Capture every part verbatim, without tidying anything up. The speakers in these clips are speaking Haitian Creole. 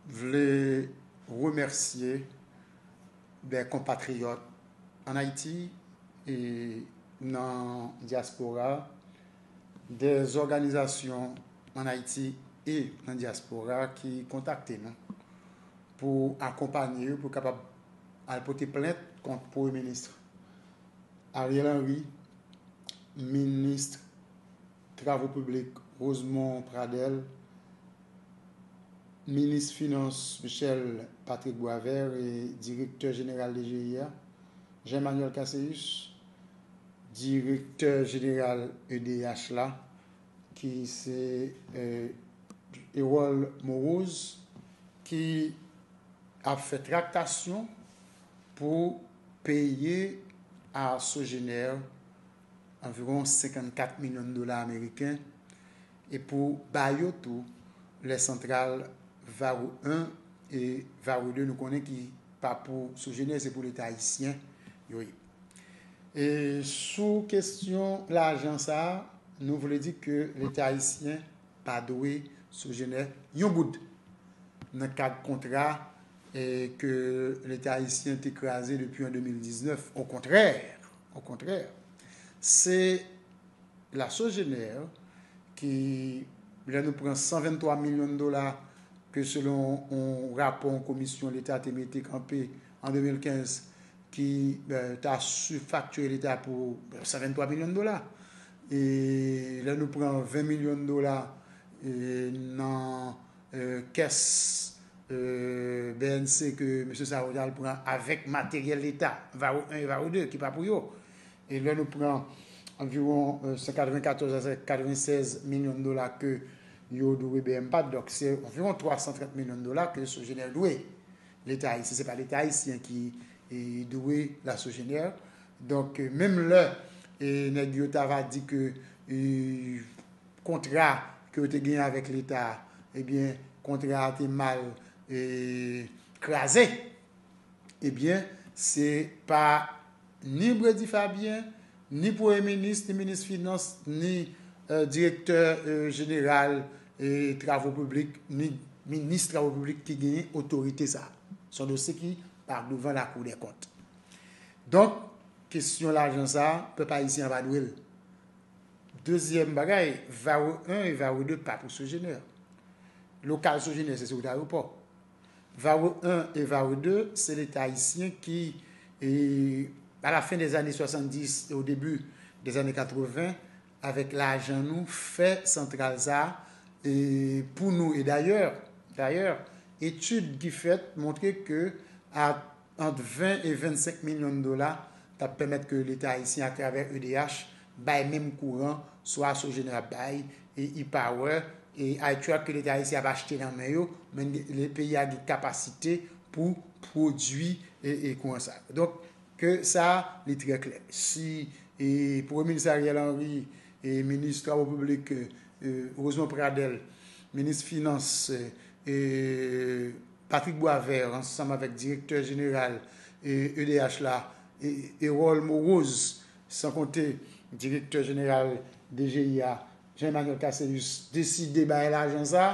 vle remèsye de konpatriyòt ann Ayiti e nan dyaspora, de zòganizasyon ann Ayiti e nan dyaspora ki kontakte nou pou akonpanye yo, pou kapab al pote plent kont Premye Minis Ariel Henry, Minis Travo Piblik Rosemond Pradel, Minis Finans Michel Patrick Boisvert e Direktè Jeneral D G I a, Jean Emmanuel Casséus, Direktè Jeneral E D H la, ki se Erol Morose, ki ap fè traktasyon pou peye a Sogener anviwon senkannkat milyon dola ameriken e pou ba yo tou lè santral Varreux un e Varreux deux, nou konnen ki pa pou Sogener, se pou Leta ayisyen yo ye. E sou kesyon lajan sa a, nou vle di ke Leta ayisyen pa dwe Sogener yon goud nan kad kontra e ke Leta ayisyen te kraze depi an de mil diznèf. Okontrè, okontrè, se la Sogener ki, lè nou pran san venntwa milyon dola ke selon yon rapò yon komisyon Leta te mete kanpe an de mil kenz ki ta sifaktire Leta pou san venntwa milyon dola. E lè nou pran ven milyon dola nan kès B N C ke mesye sa yo t al pran avèk materyèl Leta, Varreux un e Varreux deux, ki pa pou yo. E lè nou pran anviwon san katrevenkatòz a san katrevennsèz milyon dola ke yo dwe B M pat, donk se anviwon twa san trant milyon dola ke Sogener dwe Leta ayisyen. Se pa Leta ayisyen ki dwe la Sogener. Donk, menm lè nèg yo ta va di ke kontra ke yo te genyen avèk Leta, ebyen, kontra a te mal kraze, ebyen, se pa ni Bredy Fabien, ni Premye Minis, ni Minis Finans, ni Direktè Jeneral Travo Piblik, ni Minis Travo Piblik ki genyen otorite sa a. Se yon dosye ki pa douvan Lakou dè Kont. Donk, kesyon lajan sa a, pèp ayisyen an pa dwe l. Dezyèm bagay, Varreux un e Varreux deux pa pou Sogener. Lokal Sogener, se sou wout ayewopò. Varreux un e Varreux deux, se Leta ayisyen ki, e, à la fin des années soixante-dix et au début des années quatre-vingts, avèk lajan nou, fè santral sa a, e, pou nou. E dayè, dayè, etid ki fèt montre ke a ant ven e vennsenk milyon dola t ap pèmèt ke Leta ayisyen, atravè E D H, bay menm kouran swa Sogener ap bay, e, e-Power, e iTruck ke Leta ayisyen ap achte nan men yo, men peyi a gen kapasite pou pwodui, e, e kouran sa. Donk, ke sa, li trè klè. Si, e, Premye Minis Ariel Henry, e, Minis Travo Piblik, e, Rosemond Pradel, Minis Finans, e, Patrick Boisvert, ansanm avèk Direktè Jeneral, e, E D H la, e, Erol Morose, san konte Direktè Jeneral D G I a, Jean Emmanuel Casséus, deside bay lajan sa,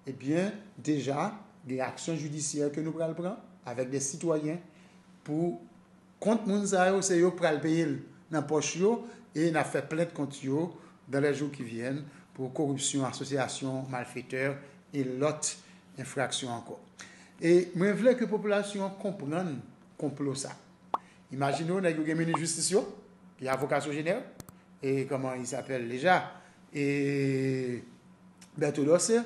ebyen, deja, gen aksyon jidisyè ke nou pral pran avèk de sitwayen pou kont moun sa yo, se yo k pral peye l nan pòch yo, e n ap fè plent kont yo dans les jours qui viennent pou koripsyon, asosyasyon malfetè e lòt enfraksyon ankò. E mwen vle ke popilasyon an konprann konplo sa. Imajine w, nèg yo gen minis jistis yo, ki avoka Sogener, e comment il s'appelle déjà, e Berto Dorcé,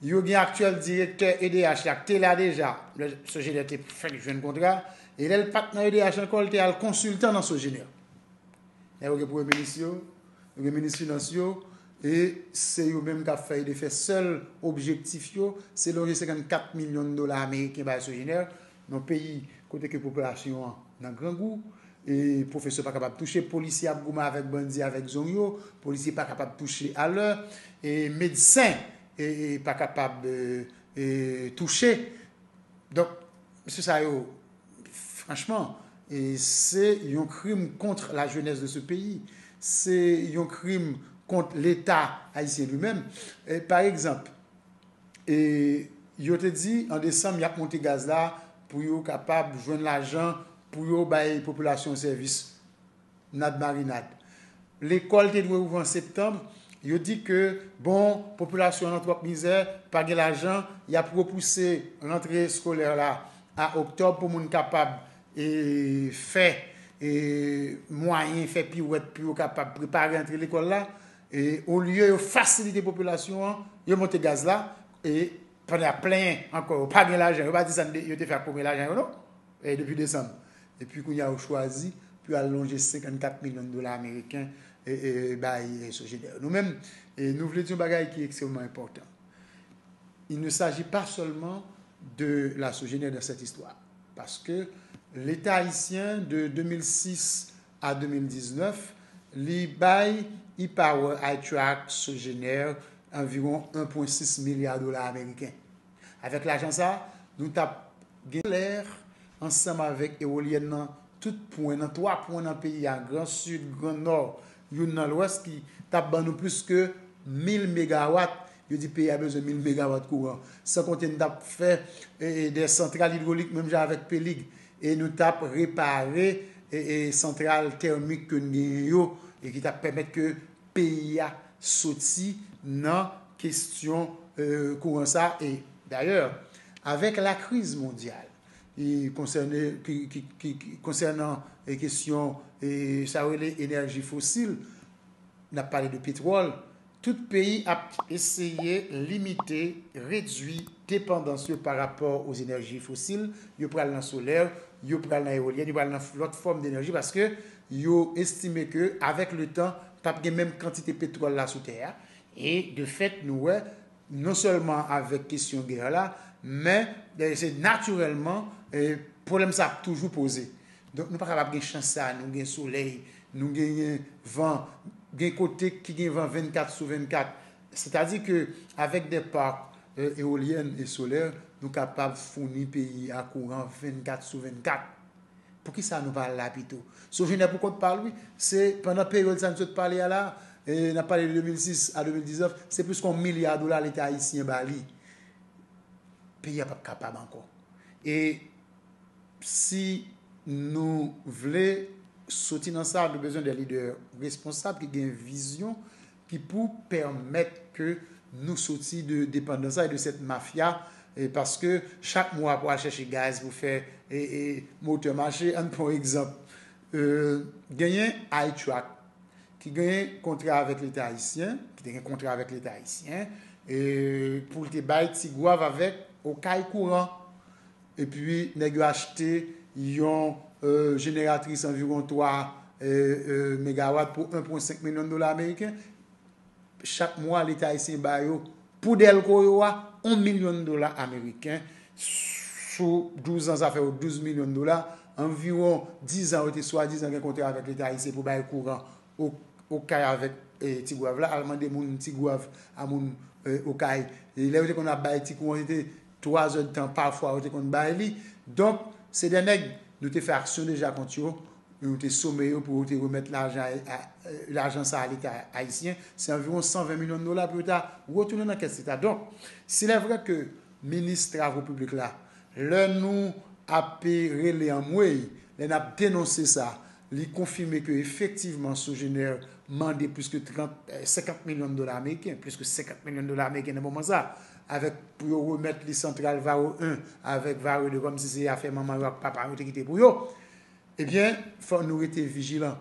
yo gen aktyèl direktè E D H la k te la deja, lè Sogener te fèk jwenn kontra, e lè l pa t nan E D H ankò, l te al konsiltan nan Sogener. Nèg yo gen premye minis yo, yo gen minis finans yo, e se yo menm k ap fè E D F. Sèl objektif yo, se lonje senkannkat milyon dola ameriken bay Sogener, nan peyi kote ke popilasyon an nan grangou, e pwofesè pa kapab touche, polisye ap goumen avèk bandi, avèk zong yo, polisye pa kapab touche alè, e medsen, e, e pa kapab, e, e touche. Donk, mesye sa yo, franchman, e se yon krim kont la jeunesse de ce pays. Se yon krim kont Leta ayisyen li menm. E, pa egzanp, e, Yo te di an desanm y ap monte gaz la pou yo kapab jwenn lajan pou yo bay popilasyon sèvis. Nad marinad. Lekòl te dwe ouvri an septanm. Yo di ke, bon, popilasyon an nan twòp mizè, pa gen lajan, y ap repouse rantre eskolè la a oktòb pou moun kapab e, fè e, mwayen, fè piwèt pou yo kapab prepare antre lekòl la. E, olye yo fasilite popilasyon an, yo monte gaz la. E pandan y ap plenyen ankò, yo pa gen lajan, yo pa di sa yo te fè ak premye lajan yo, non. E, depi desanm. Epi kounye a, yo chwazi pou yo al lonje senkannkat milyon dola ameriken e, e, bay e, Sogener. Nou menm, e, nou vle di yon bagay ki ekstrèmman enpòtan. Il ne s'agit pas seulement de la Sogener dans cette histoire. Parce que l'État haïtien de deux mille six à deux mille dix-neuf, li bay e-Power, iTrack, Sogener anviwon un point six milya dola ameriken. Avèk lajan sa, nou t ap gen solè ansanm avèk ewolyèn nan tout pwen, nan twa pwen nan peyi a, Gran Sid, Gran Nò, youn nan Lwès, ki t ap ban nou plis ke mil megawat. Yo di peyi a bezwen mil megawat kouran. San konte nou t ap fè e, e, de santral idwolik, menm jan avèk Pelig. E nou t ap repare e, e, santral tèmik ke n genyen yo, e ki t ap pèmèt ke peyi a soti nan kesyon e, kouran sa. E dayè, avèk lakriz mondyal, e konsène, ki, ki, ki, ki, konsènan e, kesyon e, sa yo rele enèji fosil, n ap pale de petwòl, tout peyi ap eseye limite, redui depandans yo pa rapò o enèji fosil. Yo pral nan solè, yo pral nan ewolyèn, yo pral nan lòt fòm enèji, paske yo estime ke avèk le tan, p ap gen menm kantite petwòl la sou tè a. E de fèt, nou wè, non sèlman avèk kesyon gè la, men e, se natirèlman e, pwoblèm sa ap toujou poze. Donk, nou pa kapab gen chans sa, nou gen solèy, nou genyen van, gen kote ki gen van vennkat sou vennkat. Sètadi ke avèk de park e, ewolyèn e solè, nou kapab founi peyi a kouran vennkat sou vennkat. Poukisa nou pa al la pito? Sogener pou kont pa l, wi, se pandan peryòd sa n sot pale a la, e, n ap pale de de mil sis a de mil diznèf, se plis ke yon milya dola Leta ayisyen ba li. Peyi a p ap kapab ankò. E si nou vle soti nan sa, nou bezwen de lidè responsab ki gen vizyon, ki pou pèmèt ke nou soti de depandans sa e de sèt mafya, e paske chak mwa pou al chèche gaz pou fè e, e, motè mache, ann pran yon egzanp. E, genyen iTrack, ki genyen kontra avèk Leta ayisyen, ki te gen kontra avèk Leta ayisyen, e, pou l te bay Tigwav avèk Okay kouran. Epi, nèg yo achte yon e, jeneratris anviwon twa e, e, megawat pou un point cinq milyon dola ameriken. Chak mwa, Leta ayisyen ba yo, pou dèlko yo a, yon milyon dola ameriken. Sou douz an, sa fè yo douz milyon dola. Anviwon diz an, yo te swadizan gen kontra avèk Leta ayisyen pou bay kouran o, Okay avèk e, Tigwav la. Al mande moun Tigwav a moun e, Okay. E lè yo te konn ap bay ti kouran, se te twa zèdtan pafwa yo te konn bay li. Donk, se de nèg nou te fè aksyon deja kont yo, nou te some yo pou yo te remèt lajan, a, a, lajan sa a Leta ayisyen. Se anviwon san ven milyon dola pou yo ta retounen nan kès Leta. Donk, s'il est vrai ke minis travo piblik la, lè nou ap rele anmwey, lè n ap denonse sa, li konfime ke efektivman Sogener mande plis ke trant, e, senkant milyon dola ameriken, plis ke senkant milyon dola ameriken nan moman sa, avèk pou yo remèt li santral Varreux un avèk Varreux deux, kòmsi se afè manman yo ak papa yo te kite pou yo. Ebyen, fòk nou rete vijilan.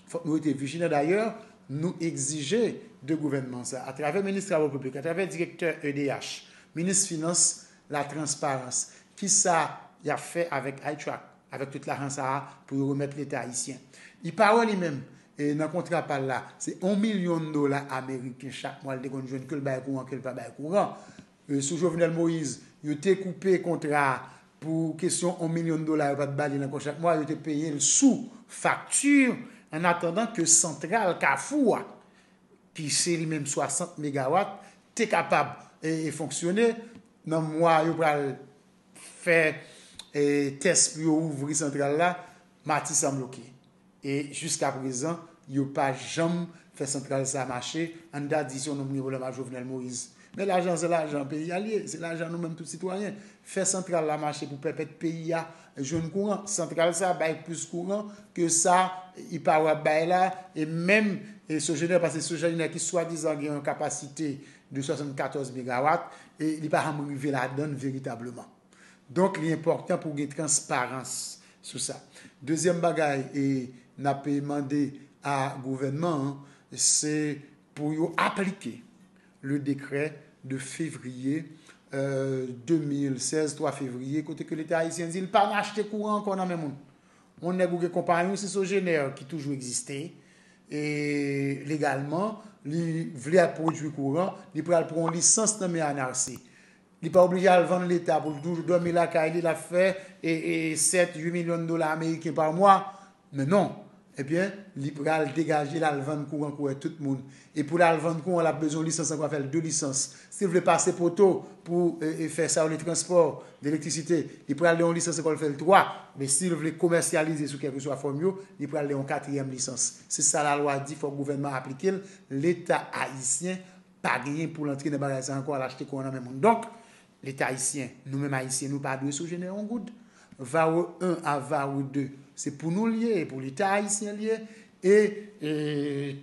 Fòk nou rete vijilan. Dayè, nou egzije de gouvènman sa, atravè minis travo piblik, atravè direktè E D H, minis finans, latransparans. Kisa y ap fè avèk iTrack, avèk tout lajan sa a pou yo remèt Leta ayisyen? E-Power li menm, e, nan kontra pa l la, se yon milyon dola ameriken chak mwa l te konn jwenn, ke l bay kouran, ke l pa bay kouran. E, sou Jovenel Moïse, yo te koupe kontra a pou kesyon yon milyon dola, yo pa t ba li l ankò chak mwa, yo te peye l sou fakti, an atandan ke santral Kafou a, ki se li menm swasant megawat, te kapab e, e, fonksyone. Nan mwa yo pral fè e, tès pou yo ouvri santral la, Matisan bloke. E jiskaprezan, yo pa janm fè santral sa mache. Ann ta di se yon nonm gen pwoblèm ak Jovenel Moïse. Men lajan se lajan peyi a l ye, se lajan nou menm tout sitwayen. Fè santral la mache pou pèmèt peyi a jwenn kouran. Santral sa bay plis kouran ke sa IPAWER ap bay la, e menm e Sogener, paske Sogener ki swadizan gen yon kapasite de swasannkatòz megawat, e li pa janm rive ladan l veritableman. Donk, li enpòtan pou gen transparans sou sa. Dezyèm bagay e n ap mande a gouvènman an, se pou yo aplike le décret de février, euh, de mil sèz, twa fevriye, kote ke Leta ayisyen di l pa n achte kouran ankò nan men moun. Yon nèg ou gen konpayi w, se Sogener ki toujou egziste, e legalman, li vle ap pwodui kouran, li pral pran yon lisans nan men N R C. Li pa oblije al vann Leta pou l toujou dòmi lakay li, l ap fè e, e, sèt, uit milyon dola ameriken pa mwa. Men non. Ebyen, li pral degaje l al vann kouran kouwè tout moun. E pou l al vann kouran, l ap bezwen yon lisans ankò, fè l de lisans. Si l vle pase poto pou e, e, fè sa yo le transpò de elektrisite, li pral de yon lisans ankò, l fè l twa. Men si l vle komèsyalize sou kèlkeswa fòm yo, li pral de yon katriyèm lisans. Se sa lalwa di, fòk gouvènman aplike l. Leta ayisyen pa genyen pou l antre nan bagay sa ankò, al achte kouran nan men moun. Donk, Leta ayisyen, nou menm ayisyen, nou pa dwe Sogener yon goud. Varo en a Varo de, se pou nou l ye, e pou Leta ayisyen l ye. E, e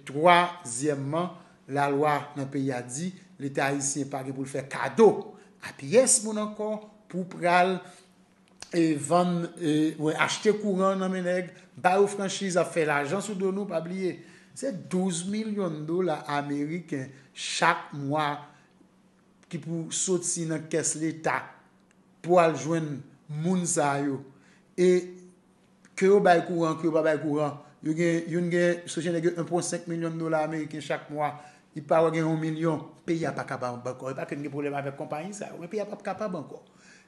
twazyèmman, lalwa nan peyi a di, Leta ayisyen pa gen pou l fè kado a pyès moun ankò pou pral e vann, e, wè, achte kouran nan men nèg, ba yo franchiz, ap fè lajan sou do nou, pa bliye. Se douz milyon dola ameriken chak mwa ki pou soti nan kès Leta pou al jwenn moun sa yo. E ke yo bay kouran, ke yo pa bay kouran, yo gen, youn gen, Sogener gen en pwen senk milyon dola ameriken chak mwa, IPAWER gen yon milyon, peyi a pa ka kapab ankò. E pa ke n gen pwoblèm avèk konpayi sa yo, men peyi a p ap kapab ankò.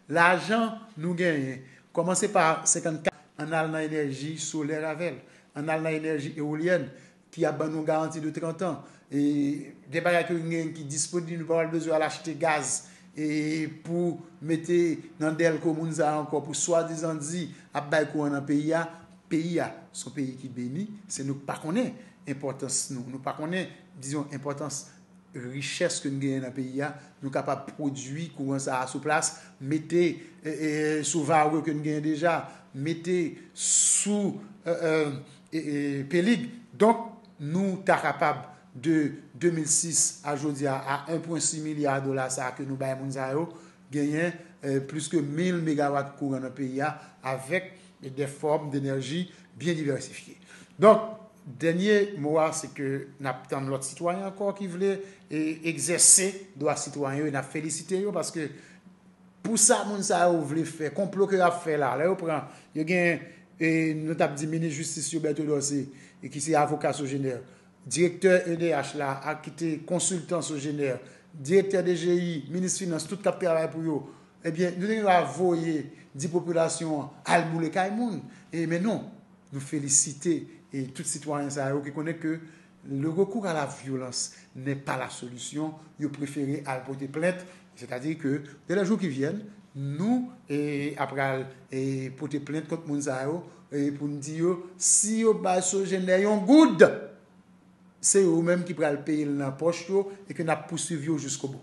Lajan nou genyen, kòmanse pa senkannkat, ann al nan enèji solè avè l, ann al nan enèji ewolyèn ki ap ban nou garanti de trant an. E de bagay ke nou genyen ki disponib, nou pa pral bezwen al achte gaz e pou mete nan dèlko moun sa yo ankò pou swadizan di ap bay kouran nan peyi a. Peyi a se yon peyi ki beni, se nou k pa konnen enpòtans nou, nou pa konnen, dizon, enpòtans richès ke n genyen nan peyi a, nou kapab pwodui kouran sa a sou plas, mete e, e, sou varo ke n genyen deja, mete sou e, e, e, e, pelig. Donk, nou ta kapab de de mil sis a jodi a, a en pwen sis milya dola sa a ke nou bay moun sa yo, genyen e, plis ke mil megawat kouran nan peyi a avèk de fòm denèji byen divèsifye. Donk, dènye mo a, se ke n ap tann lòt sitwayen ankò ki vle e, egzèse dwa sitwayen yo, e n ap felisite yo, paske pou sa moun sa yo vle fè, konplo ke y ap fè la, lè yo pran, yo gen, e, nou t ap di minis jistis yo, Berto Dorcé, e ki se avoka Sogener, direktè E D H la, ak ki te konsiltan Sogener, direktè D G I, minis finans, tout k ap travay pou yo, ebyen, nou te gen dwa voye di popilasyon an al boule kay moun. E, men non, nou felisite e tout sitwayen sa yo ki konnen ke le recours à la violence n'est pas la solution, yo prefere al pote plent, sètadi ke de lè jou ki vyèn, nou e, apral e, pote plent kont moun sa yo e, pou n di yo, si yo bay Sogener yon goud, se yo menm ki pral peye l nan pòch yo e ke n ap pouswiv yo jiskobou.